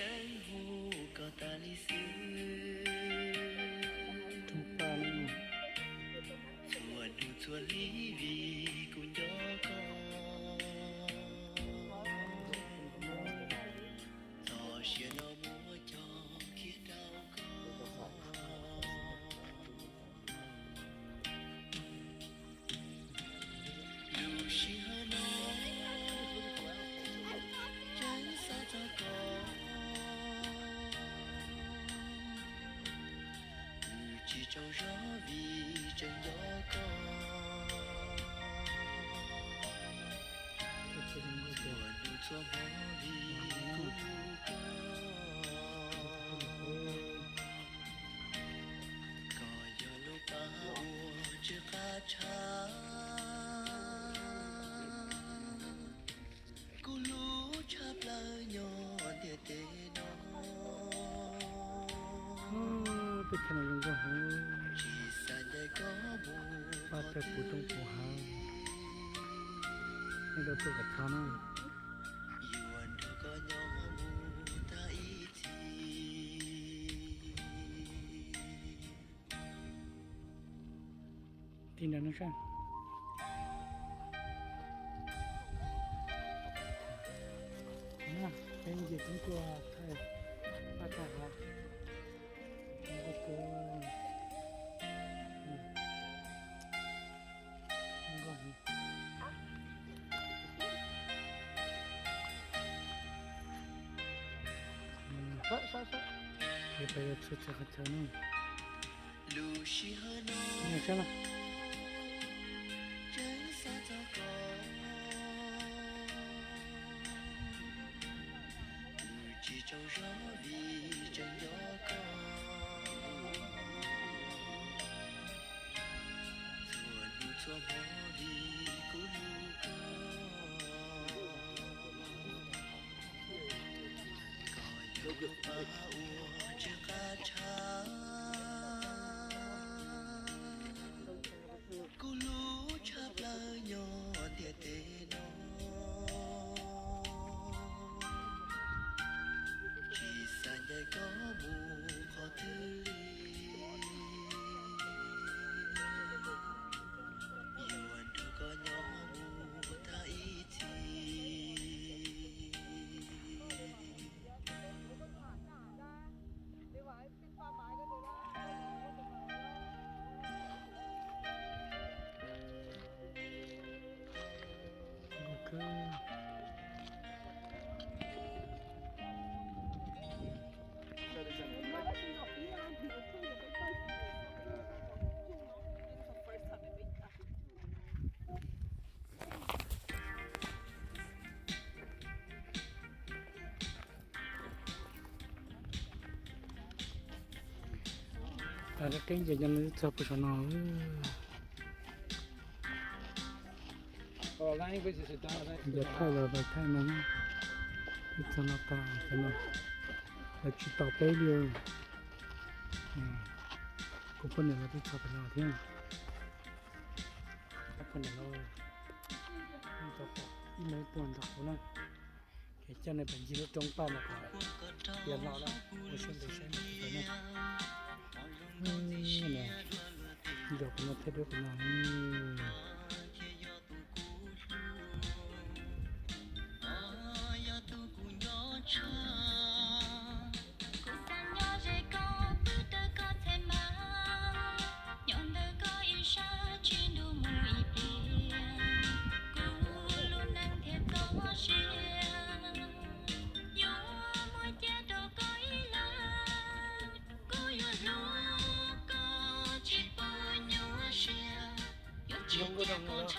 Yeeb hu koj tas li xwb, txhua hnub txhua hli vim kuv nco koj, txoj sia no muab coj kiag rau koj. Lub sij hawm no tseem xav txog koj, kuv tsis tsaug zog vim tseem nco koj. Txhua hnub txhua hmo vim kuv hlub koj, koj yog lub paj uas tsw qab tshaj. Kuv hlub tshaj plaws nyob ntiaj teb no, tsis xav ncaim koj mus pab peb puv roob puv hav, nej rau tuaj kom txog na. Yuav nrog koj nyob mus tag ib txhis. Ti ntawd no sab. Peb nce roob tuaj thaij paj thaij hav. Peb yuav txhua txhua qhov chaw no. Lub sij hawm no tseem xav txog koj, kuv tsis tsaug zog vim tseem nco koj. Txhua hnub txhua hmo vim kuv hlub koj, koj yog lub paj uas tsw qab tshaj. Kuv hlub tshaj plaws nyob ntiaj teb no, tsis xav ncaim koj mus qhov twg li. Yuav nrog koj nyob mus tag ib txhis. Lawv qeeb ces cov no twb txog puag saum no. Yog thaij los thaij no, twb txog no tag cov no. Lawv tsis tos peb li. Kuv poj niam los twb txog pem no thiab. Poj niam los ib leeg tuaj nrog kuv na. Ces coj nws pem ncig lub roob paj no kom tiav hlo na, ua siab ntev saib nws puas tau na. Zaum qhov no thiab dua qhov no. Zoo nkauj rau mus,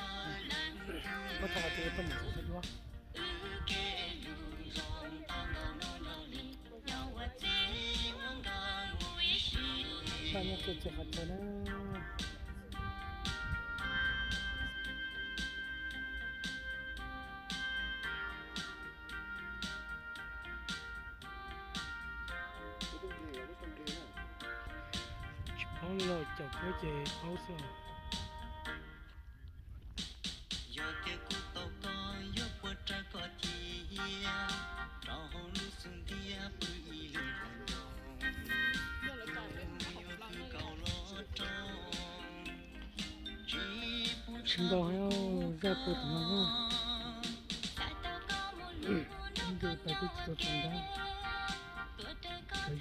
muab thaij qhov twg poj niam txog thiab duab. Paj nyob txhua txhua qhov chaw na. Tsis paub los caum kuab ces paub xwb. Yog tias kuv tau koj yuav puas raws koj cia, rau hauv lub xub ntiag pw Tsis ntau, zaj puag tim no na. Ib ntu pais twb tsis tau txog nrab,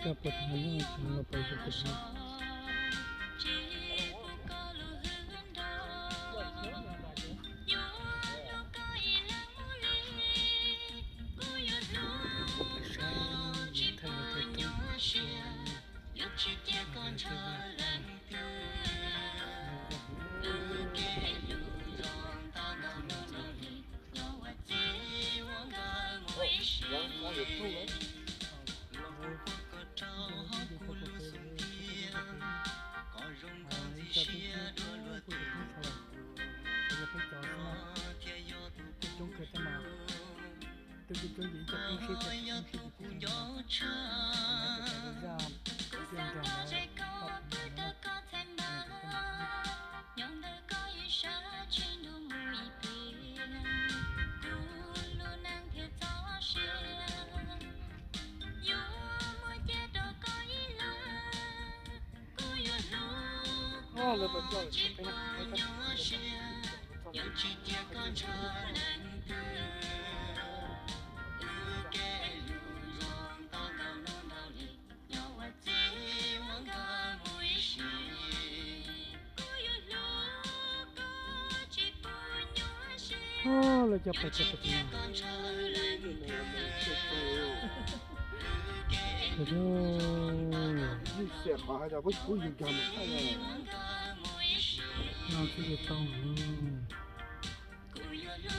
zaj puag tim no na, tsis ntau pais zaj puag tim no. Peb cov xwb na, peb coob kawg thiab mas, twb coob coob ces ib co peb seb, peb seb, peb seb, zaj tiaj nrag ntawd, Lawv cov pais txog pais txog no. Ib xiam qhov hais tias kuj kuj yus cog mus thaij no. No twb yog tau.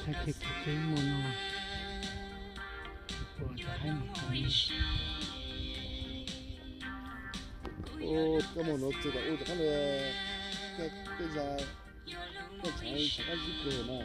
Thaij kiag kiag mus no. Puas cov haib mus tau. Koj mus nuv txiv kom ua rov qab, tej zaum koj tshav tshav kab zib kawg na.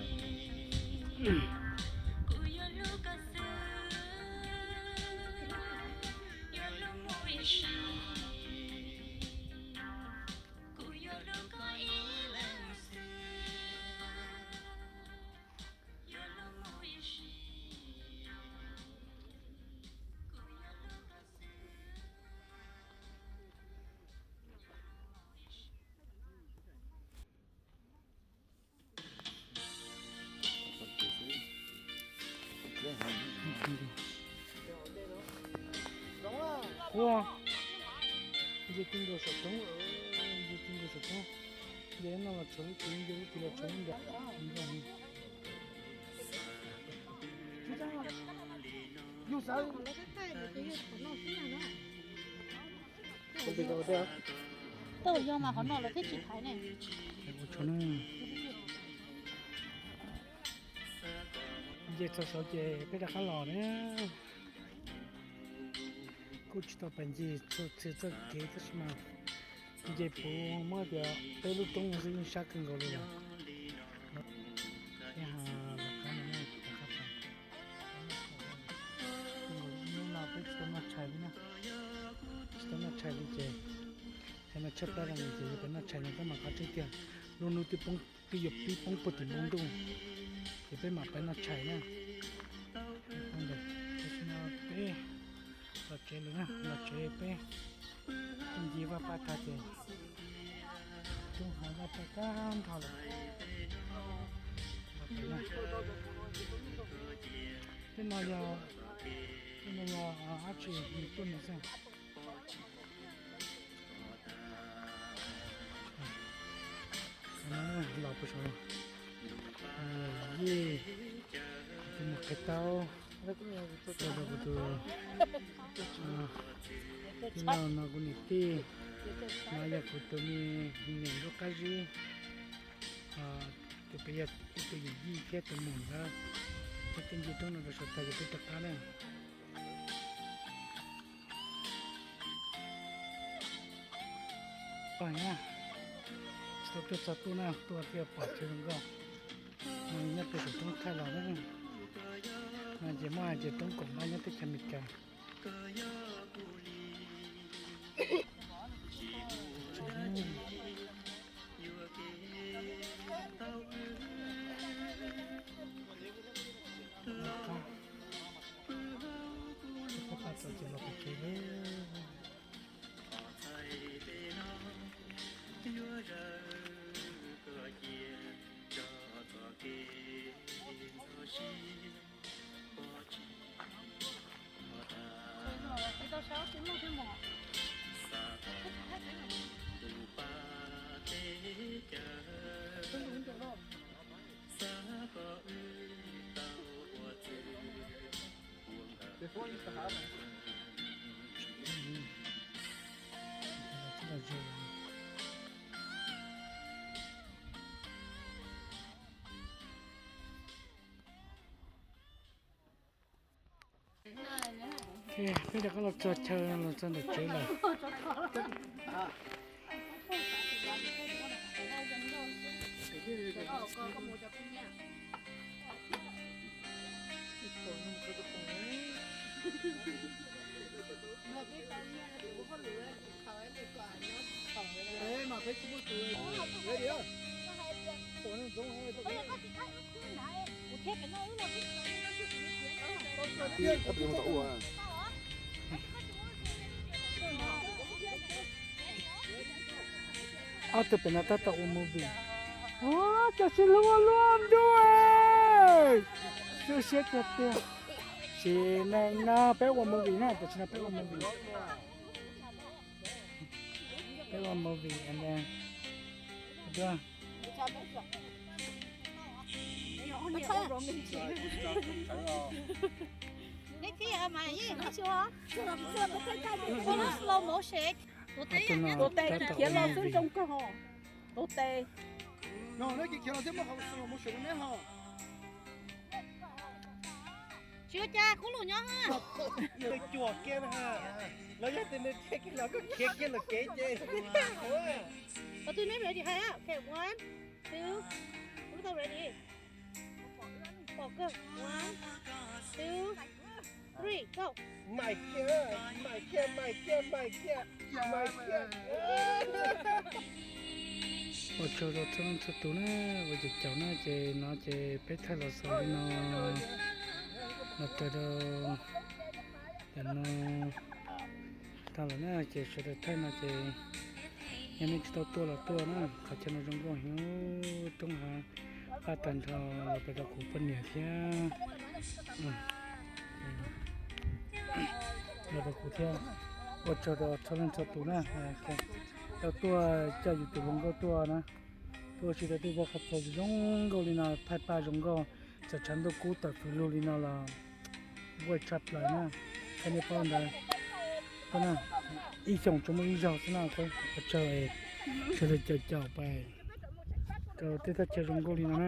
Ua, nce ti nkaus saum roob, nce ti nkaus saum roob, nce no los tshuav lub tid, nce lub tid los tshuav lub nra. Yog xav Tau yog mas qhov no lawv thiaj tsis thaiv ne. Nce txog saud ces peb rov qab los na. Kuj tsis tau pais ncig txhua txhia txoj kev tab sis mas nce puv muab tias peb lub roob no xwb yeej sab kawg nkaus li lawm. Peb ho rov qab no, rov qab pais. Hnub no peb tsis tau noj tshais li na, tsis tau noj tshais li ces, ces no tshaib plab zoo ces yuav pais noj tshais no tab mas qhov tseeb tiag lub hnub twb poob, twb yuav pib poob puag tim npoo ntuj, ces peb mam pais noj tshais na. Tam sim no peb los tsev lawm na, los tsev peb ncig vaj paj tag ces roob hav vaj paj tag nrho lawm. Tej no yog, tej no yog dab tsi nws tuaj nws xwb. Los puag saud, yij, kuv tus muam qhia tau, rau kuv tus, tij laug no kuv niam tij, no yog kuv tus me niam nruab qab zib, tus pem yog ib tug yawm yij thiab tus muam nkawd, peb twb ncig roob no rau saum tag ces peb rov qab na. Pog na, tsis tau tuaj txog tuaj na, tuaj thiaj pom tsev zoo nkauj. No nyob rau saum roob thaij los na. No ces muab hais tias roob kaum npab nyob teb chaws Amelikas. Peb pab txog ces los pem tsev lawm. Thaij tej no yuav zawm koj cia tso Peb rov qab los txog chaw, los txog ntawm tsev lawm. Ob tug pem no tab tom ua movie. Ua, cas sis hlub ua luaj ntuj, xwb siab tiag tiag. Sim neej no peb ua movie na, tam sim no peb ua movie. Peb ua movie and then, slow motion. Tuav tes khiav los xwb zoo kawg hos. Tuav tes. Tsis ua cas, kub lus nyob ha. Nws cuam kiag na ha. Los yog tias nws dhia kiag los koj khiav kiag lawm kev ces. Pom tus neb ready hais, ok, one, two, lub tau ready. Pom kawg, one, two, three, go. Maim kiag, maim kiag, maim kiag, maim kiag, maim kiag. Ua tsaug rau txhua leej txhua tus na, ua caum caum na ces no ces peb thaij los xaus li no los raws rau tam no tag lawm na ces sawv daws thaij no ces yog nej tsis tau tuaj los tuaj na, qhov chaw no zoo nkauj heev, roob hav qab tag nrho, los rau kuv poj niam thiab, los rau kuv thiab. Ua tsaug rau txhua leej txhua tus na, tau tuaj coj yus tus hluas nkauj tuaj na, tuaj ua si rau tej qhov chaw zoo nkauj li no, thaij paj zoo nkauj, txawm tshav ntuj kub tawm fws lug li no los nquaj tshaj plaws na. Qhov nej paub ntawd, ib xyoos tsuas muaj ib zaug xwb na, ua tsaug, sawv daws caum caum pais rau tej thaj chaw zoo nkauj li no na.